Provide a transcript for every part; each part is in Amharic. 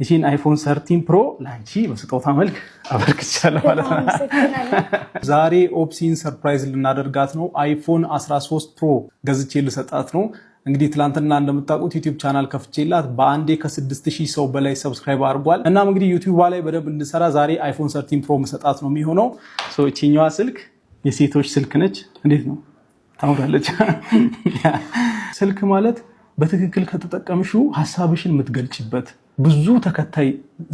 ይህን iPhone 13 Pro ለአንቺ በስጦታ መልክ አበርክቻለሁ ማለት ነው። ዛሬ ኦፕሲን surprise ልናደርጋት ነው። iPhone 13 Pro ገዝቼ ልሰጣት ነው። እንግዲህ ትላንትና እንደምታውቁት YouTube channel ከፍቼላት በአንዴ ከ6,000 ሰው በላይ subscribe አድርጓል። እናም እንግዲህ YouTube ላይ በደንብ እንድሰራ ዛሬ iPhone 13 Pro መሰጣት ነው የሚሆነው። ይችኛዋ ስልክ የሴቶች ስልክ ነች። እንዴት ነው? ታምራለች። ስልክ ማለት በትክክል ከተጠቀምሽው ሀሳብሽን የምትገልጭበት፣ ብዙ ተከታይ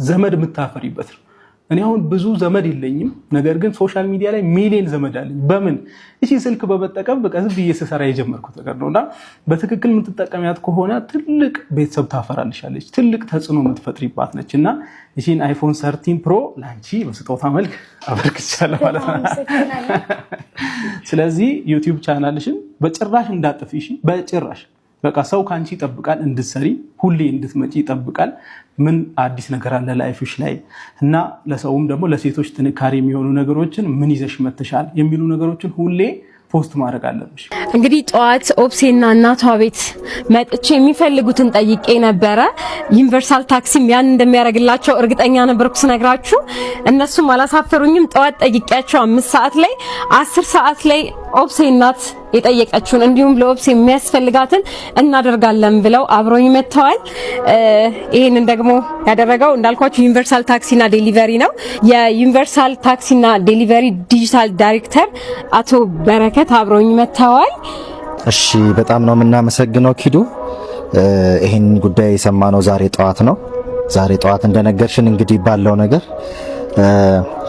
ዘመድ የምታፈሪበት ነው። እኔ አሁን ብዙ ዘመድ የለኝም፣ ነገር ግን social media ላይ ሚሊዮን ዘመድ አለኝ። በምን? እቺ ስልክ በመጠቀም፣ በቃ ዝም ብዬ ስሰራ የጀመርኩት ነገር ነው። እና በትክክል የምትጠቀሚያት ከሆነ ትልቅ ቤተሰብ ታፈራልሻለች፣ ትልቅ ተጽዕኖ የምትፈጥሪባት ነች። እና ይህን iPhone 13 Pro ለአንቺ በስጦታ መልክ አበርክቻለሁ ማለት ነው። ስለዚህ YouTube channel ሽን በጭራሽ እንዳትጥፊ፣ እሺ? በጭራሽ። በቃ ሰው ከአንቺ ይጠብቃል፣ እንድትሰሪ ሁሌ እንድትመጪ ይጠብቃል። ምን አዲስ ነገር አለ life ሽ ላይ እና ለሰውም ደግሞ ለሴቶች ጥንካሬ የሚሆኑ ነገሮችን ምን ይዘሽ መተሻል የሚሉ ነገሮችን ሁሌ post ማድረግ አለብሽ። እንግዲህ ጠዋት ኦፕሴና እናቷ ቤት መጥቼ የሚፈልጉትን ጠይቄ ነበረ። ዩኒቨርሳል ታክሲም ያን እንደሚያደርግላቸው እርግጠኛ ነበርኩ ስነግራችሁ። እነሱም አላሳፈሩኝም። ጠዋት ጠይቄያቸው 5 ሰዓት ላይ፣ 10 ሰዓት ላይ ኦፕሴ እናት የጠየቀችውን እንዲሁም ለኦፕሴ የሚያስፈልጋትን እናደርጋለን ብለው አብረውኝ መጥተዋል። ይህንን ደግሞ ያደረገው እንዳልኳችሁ ዩኒቨርሳል ታክሲና Delivery ነው። የዩኒቨርሳል ታክሲና Delivery digital director አቶ በረከት አብረውኝ መጥተዋል። እሺ፣ በጣም ነው የምናመሰግነው ኪዱ። ይህን ጉዳይ የሰማነው ዛሬ ጠዋት ነው። ዛሬ ጠዋት እንደነገርሽን እንግዲህ ባለው ነገር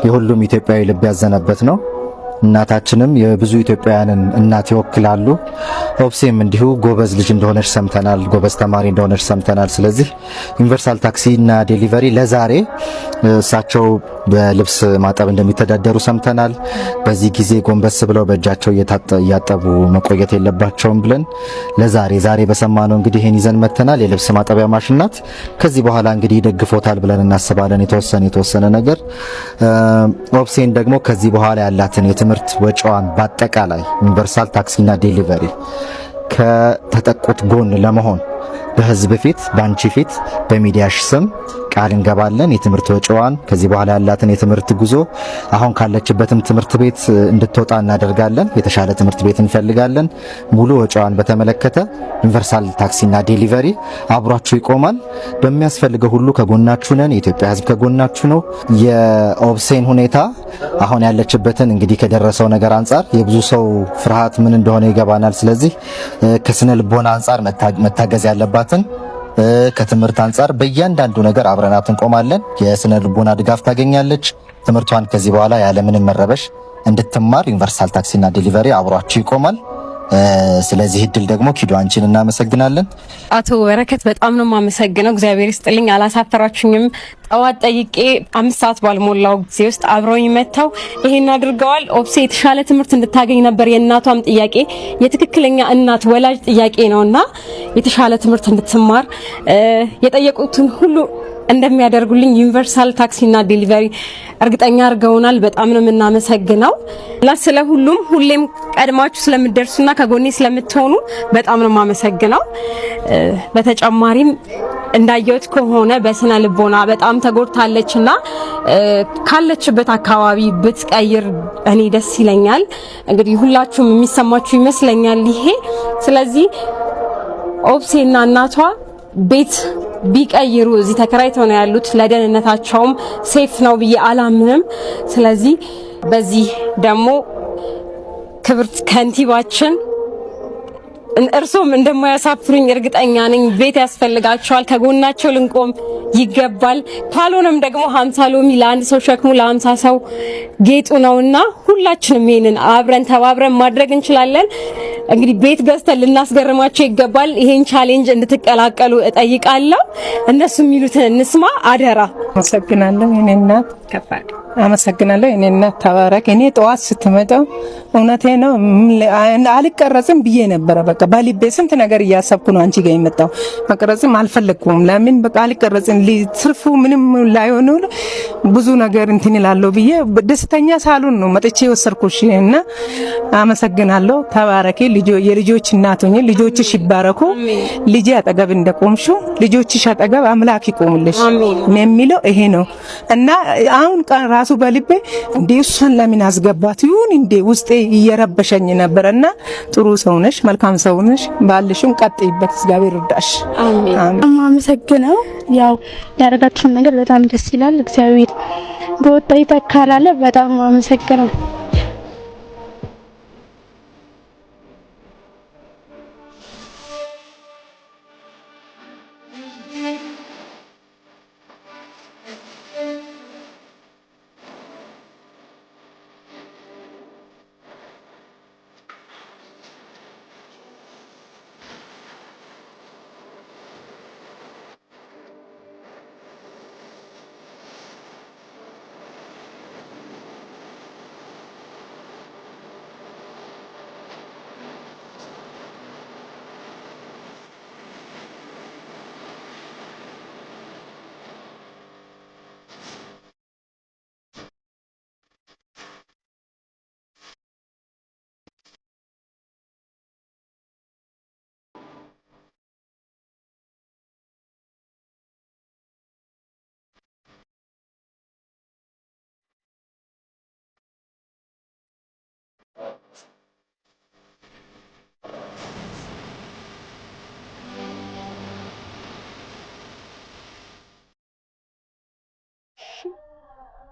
የሁሉም ኢትዮጵያዊ ልብ ያዘነበት ነው። እናታችንም የብዙ ኢትዮጵያውያንን እናት ይወክላሉ። ኦፕሴም እንዲሁ ጎበዝ ልጅ እንደሆነች ሰምተናል። ጎበዝ ተማሪ እንደሆነች ሰምተናል። ስለዚህ ዩኒቨርሳል ታክሲ እና Delivery ለዛሬ እሳቸው በልብስ ማጠብ እንደሚተዳደሩ ሰምተናል። በዚህ ጊዜ ጎንበስ ብለው በእጃቸው እያጠቡ መቆየት የለባቸውም ብለን ለዛሬ ዛሬ በሰማነው እንግዲህ ይሄን ይዘን መተናል። የልብስ ማጠቢያ ማሽን ናት። ከዚህ በኋላ እንግዲህ ይደግፎታል ብለን እናስባለን። የተወሰነ የተወሰነ ነገር ኦፕሴን ደግሞ ከዚህ በኋላ ያላትን የትምህርት ወጪዋን በአጠቃላይ ዩኒቨርሳል ታክሲና Delivery ከተጠቁት ጎን ለመሆን በህዝብ ፊት፣ በአንቺ ፊት፣ በሚዲያሽ ስም ቃል እንገባለን። የትምህርት ወጪዋን፣ ከዚህ በኋላ ያላትን የትምህርት ጉዞ፣ አሁን ካለችበትም ትምህርት ቤት እንድትወጣ እናደርጋለን። የተሻለ ትምህርት ቤት እንፈልጋለን። ሙሉ ወጪዋን በተመለከተ ዩኒቨርሳል ታክሲና Delivery አብሯችሁ ይቆማል። በሚያስፈልገው ሁሉ ከጎናችሁ ነን። የኢትዮጵያ ሕዝብ ከጎናችሁ ነው። የኦብሴን ሁኔታ አሁን ያለችበትን እንግዲህ ከደረሰው ነገር አንጻር የብዙ ሰው ፍርሃት ምን እንደሆነ ይገባናል። ስለዚህ ከስነ ልቦና አንጻር መታገዝ ያለባትን፣ ከትምህርት አንጻር በእያንዳንዱ ነገር አብረናት እንቆማለን። የስነ ልቦና ድጋፍ ታገኛለች። ትምህርቷን ከዚህ በኋላ ያለምንም መረበሽ እንድትማር ዩኒቨርሳል ታክሲና Delivery አብሯችሁ ይቆማል። ስለዚህ እድል ደግሞ ኪዱ አንቺን እናመሰግናለን። አቶ በረከት፣ በጣም ነው የማመሰግነው። እግዚአብሔር ይስጥልኝ። አላሳፈራችሁኝም። ጠዋት ጠይቄ 5 ሰዓት ባልሞላው ጊዜ ውስጥ አብረውኝ መጥተው ይሄን አድርገዋል። ኦፕሴ የተሻለ ትምህርት እንድታገኝ ነበር የእናቷም ጥያቄ፣ የትክክለኛ እናት ወላጅ ጥያቄ ነውና የተሻለ ትምህርት እንድትማር የጠየቁትን ሁሉ እንደሚያደርጉልኝ ዩኒቨርሳል ታክሲና Delivery እርግጠኛ አድርገውናል። በጣም ነው የምናመሰግነው እና ስለ ሁሉም ሁሌም ቀድማችሁ ስለምትደርሱና ከጎኔ ስለምትሆኑ በጣም ነው የማመሰግነው። በተጨማሪም እንዳየሁት ከሆነ በስነ ልቦና በጣም ተጎድታለችና ካለችበት አካባቢ ብትቀይር እኔ ደስ ይለኛል። እንግዲህ ሁላችሁም የሚሰማችሁ ይመስለኛል ይሄ። ስለዚህ ኦብሴና እናቷ ቤት ቢቀይሩ፣ እዚህ ተከራይተው ነው ያሉት። ለደህንነታቸውም safe ነው ብዬ አላምንም። ስለዚህ በዚህ ደግሞ ክብርት ከንቲባችን እርሶም እንደማያሳፍሩኝ እርግጠኛ ነኝ። ቤት ያስፈልጋቸዋል፣ ከጎናቸው ልንቆም ይገባል። ካልሆነም ደግሞ 50 ሎሚ ለአንድ ሰው ሸክሙ ለ50 ሰው ጌጡ ነውና ሁላችንም ይሄንን አብረን ተባብረን ማድረግ እንችላለን። እንግዲህ ቤት ገዝተን ልናስገርማቸው ይገባል። ይሄን challenge እንድትቀላቀሉ እጠይቃለሁ። እነሱ የሚሉትን እንስማ አደራ። አመሰግናለሁ የኔ እናት፣ አመሰግናለሁ የኔ እናት፣ ተባረክ። እኔ ጠዋት ስትመጣው እውነቴ ነው አልቀረጽም ብዬ ነበረ። በቃ በልቤ ስንት ነገር እያሰብኩ ነው አንቺ ጋር የመጣው። መቅረጽም አልፈለግኩም። ለምን በቃ አልቀረጽም፣ ትርፉ ምንም ላይሆን ብዙ ነገር እንትን እላለሁ ብዬ ደስተኛ ሳሉን ነው መጥቼ ወሰድኩሽ እና አመሰግናለሁ። ተባረኪ። የልጆች እናት ሁኚ። ልጆችሽ ይባረኩ። ልጄ አጠገብ እንደቆምሽው ልጆችሽ አጠገብ አምላክ ይቆምልሽ የሚለው ይሄ ነው እና አሁን ቀን ራሱ በልቤ እንዴ እሷን ለምን አስገባት ይሁን እንዴ ውስጤ እየረበሸኝ ነበረና ጥሩ ሰው ነሽ፣ መልካም ሰው ነሽ። ባልሽም ቀጥይበት፣ እግዚአብሔር ይርዳሽ። አሜን። አመሰግነው ያው ያደረጋችሁን ነገር በጣም ደስ ይላል። እግዚአብሔር በወጣ ይተካላል። በጣም አመሰግነው።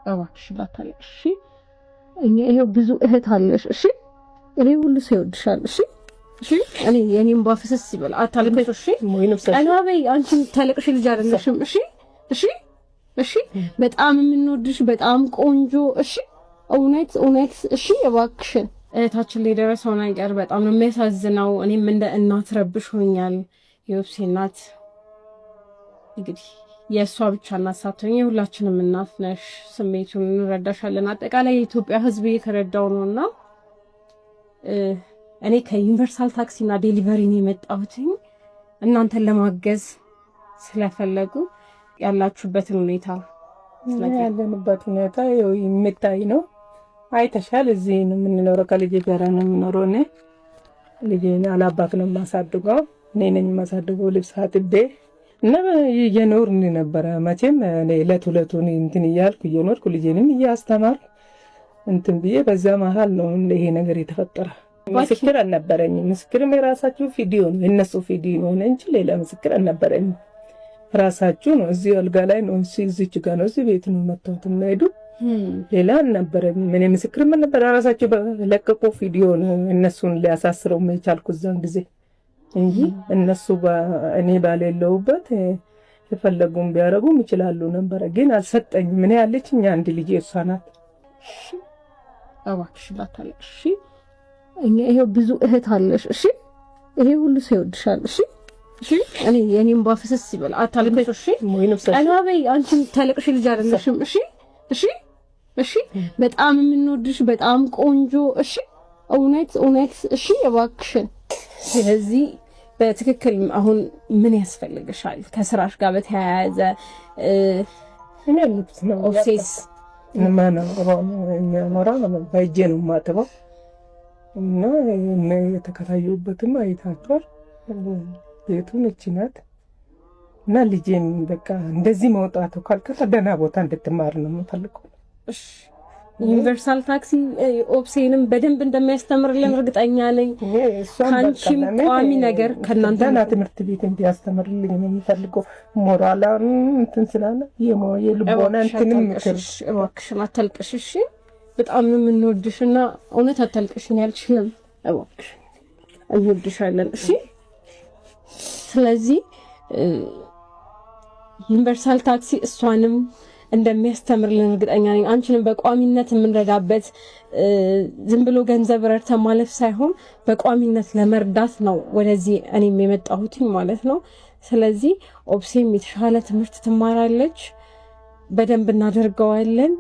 እባክሽ እንዳታለቅሽ እሺ። እኛ ይሄው ብዙ እህት አለሽ እሺ። እኔ ሁሉ ሰው ይወድሻል እሺ። እሺ እኔ የኔም ባፈሰስ ይበል አታልቅሽ እሺ። ቀና በይ አንቺ ታለቅሽ ልጅ አይደለሽም እሺ። እሺ እሺ በጣም የምንወድሽ በጣም ቆንጆ እሺ። እውነት እውነት እሺ። እባክሽን እህታችን ላይ የደረሰው ነገር በጣም ነው የሚያሳዝነው። እኔም እንደ እናት ረብሾኛል። የኦብሴ እናት እንግዲህ የእሷ ብቻ እናት ሳትሆኝ የሁላችንም እናት ነሽ። ስሜቱን እንረዳሻለን። አጠቃላይ የኢትዮጵያ ሕዝብ እየተረዳው ነው እና እኔ ከዩኒቨርሳል ታክሲና ዴሊቨሪ ነው የመጣሁትኝ እናንተን ለማገዝ ስለፈለጉ ያላችሁበትን ሁኔታ ያለንበት ሁኔታ የሚታይ ነው። አይተሻል። እዚህ ነው የምንኖረው። ከልጄ ጋር ነው የምኖረው። እኔ ልጄን አላባት ነው የማሳድገው። እኔ ነኝ የማሳድገው። ልብስ አጥቤ እና እየኖርን ነበረ። መቼም እኔ ዕለት ሁለቱን እንትን እያልኩ እየኖርኩ ልጄንም እያስተማርኩ እንትን ብዬ በዛ መሀል ነው ይሄ ነገር የተፈጠረ። ምስክር አልነበረኝም። ምስክርም የራሳችሁ ቪዲዮ ነው የእነሱ ቪዲዮ ሆነ እንጂ ሌላ ምስክር አልነበረኝም። ራሳችሁ ነው እዚህ አልጋ ላይ ነው እዚች ጋ ነው እዚህ ቤት ነው መጥተውት የሚሄዱ ሌላ አልነበረኝም። እኔ ምስክርም አልነበረ። ራሳቸው በለቀቁ ቪዲዮ ነው እነሱን ሊያሳስረው የቻልኩ እዛን ጊዜ እንጂ እነሱ እኔ ባሌለውበት የፈለጉም ቢያደርጉም ይችላሉ ነበረ። ግን አልሰጠኝም። እኔ ያለችኝ አንድ ልጅ እሷ ናት። እባክሽ እንዳታለቅሽ እሺ። እኛ ይሄው ብዙ እህት አለሽ እሺ። ይሄ ሁሉ ሰው ይወድሻል እሺ። እሺ እኔ የኔም ባፈሰስ ይበል አታልቅሽ እሺ። ቀና በይ አንቺ ታለቅሽ ልጅ አይደለሽም እሺ። እሺ እሺ በጣም የምንወድሽ በጣም ቆንጆ እሺ። እውነት እውነት እሺ እባክሽን። ስለዚህ በትክክል አሁን ምን ያስፈልግሻል? ከስራሽ ጋር በተያያዘ ኦፍሴስ በእጄ ነው የማጥበው እና የተከራየሁበትም አይታችኋል። ቤቱን እቺ ናት እና ልጄም በቃ እንደዚህ መውጣቱ ካልቀረ ደህና ቦታ እንድትማር ነው የምፈልገው። ዩኒቨርሳል ታክሲ ኦፕሴንም በደንብ እንደሚያስተምርልን እርግጠኛ ነኝ። ከአንቺም ቋሚ ነገር ከእናንተ ደህና ትምህርት ቤት እንዲያስተምርልኝ ነው የሚፈልገው። ሞራላን እንትን ስላለ የልቦና እንትንም ምክር እባክሽን አታልቅሽ እሺ። በጣም ነው የምንወድሽ እና እውነት አታልቅሽን ያልችልም። እባክሽን እንወድሻለን እሺ። ስለዚህ ዩኒቨርሳል ታክሲ እሷንም እንደሚያስተምርልን እርግጠኛ ነኝ። አንቺንም በቋሚነት የምንረዳበት ዝም ብሎ ገንዘብ ረድተን ማለፍ ሳይሆን በቋሚነት ለመርዳት ነው ወደዚህ እኔም የመጣሁትኝ ማለት ነው። ስለዚህ ኦብሴም የተሻለ ትምህርት ትማራለች፣ በደንብ እናደርገዋለን።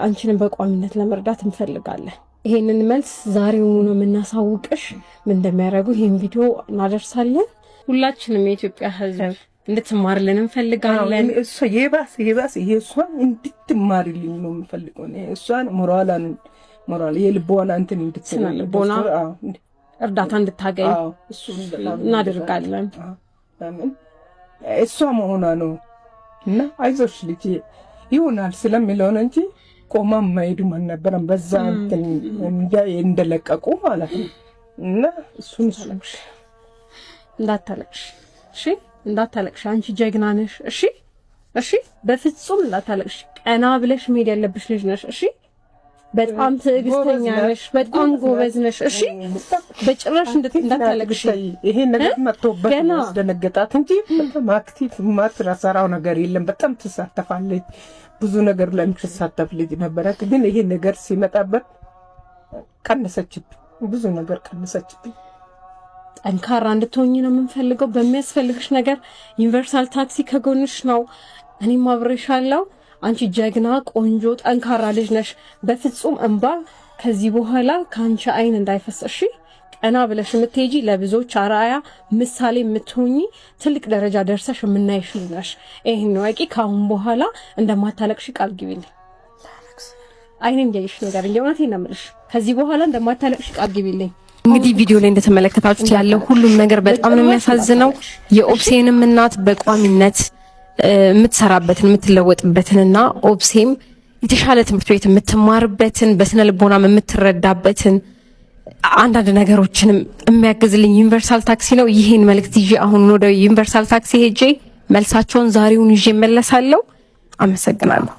አንቺንም በቋሚነት ለመርዳት እንፈልጋለን። ይሄንን መልስ ዛሬውኑ ነው የምናሳውቅሽ። ምን እንደሚያደርጉ ይህን ቪዲዮ እናደርሳለን። ሁላችንም የኢትዮጵያ ሕዝብ እንድትማርልን እንፈልጋለን። እሷ የባስ የባስ የእሷን እንድትማርልኝ ነው የምፈልገው። እሷን ሞራላን ሞራል የልቦና እንትን እንድትልቦና እርዳታ እንድታገኝ እናደርጋለን። እሷ መሆኗ ነው እና አይዞሽ ልጅ ይሆናል ስለሚለው ነው እንጂ ቆማ መሄዱም አልነበረም። በዛ እንትን እንደለቀቁ ማለት ነው። እና እሱን እንዳታለቅሽ፣ እሺ እንዳታለቅሽ፣ አንቺ ጀግና ነሽ። እሺ እሺ፣ በፍጹም እንዳታለቅሽ። ቀና ብለሽ መሄድ ያለብሽ ልጅ ነሽ። እሺ በጣም ትዕግስተኛ ነሽ፣ በጣም ጎበዝ ነሽ። እሺ በጭራሽ እንዳታለቅሽ። ይሄ ነገር መጥቶበት ያስደነገጣት እንጂ በጣም active ማትሰራው ነገር የለም። በጣም ትሳተፋለች፣ ብዙ ነገር ላይ የምትሳተፍ ልጅ ነበረች። ግን ይሄ ነገር ሲመጣበት ቀነሰችብኝ፣ ብዙ ነገር ቀነሰችብኝ። ጠንካራ እንድትሆኝ ነው የምንፈልገው። በሚያስፈልግሽ ነገር ዩኒቨርሳል ታክሲ ከጎንሽ ነው። እኔም አብሬሻለሁ። አንቺ ጀግና፣ ቆንጆ፣ ጠንካራ ልጅ ነሽ። በፍጹም እንባ ከዚህ በኋላ ከአንቺ አይን እንዳይፈስ እሺ። ቀና ብለሽ የምትሄጂ ለብዙዎች አርአያ ምሳሌ የምትሆኚ ትልቅ ደረጃ ደርሰሽ የምናይሽ ልጅ ነሽ። ይህን እወቂ። ከአሁን በኋላ እንደማታለቅሽ ቃል ግቢልኝ። አይኔን እያየሽ ንገሪኝ። የእውነቴን ነው የምልሽ። ከዚህ በኋላ እንደማታለቅሽ ቃል ግቢልኝ። እንግዲህ ቪዲዮ ላይ እንደተመለከታችሁት ያለው ሁሉም ነገር በጣም ነው የሚያሳዝነው። የኦብሴንም እናት በቋሚነት የምትሰራበትን የምትለወጥበትንና ኦብሴም የተሻለ ትምህርት ቤት የምትማርበትን በስነ ልቦናም የምትረዳበትን አንዳንድ ነገሮችንም የሚያግዝልኝ ዩኒቨርሳል ታክሲ ነው። ይሄን መልእክት ይዤ አሁን ወደ ዩኒቨርሳል ታክሲ ሄጄ መልሳቸውን ዛሬውን ይዤ እመለሳለሁ። አመሰግናለሁ።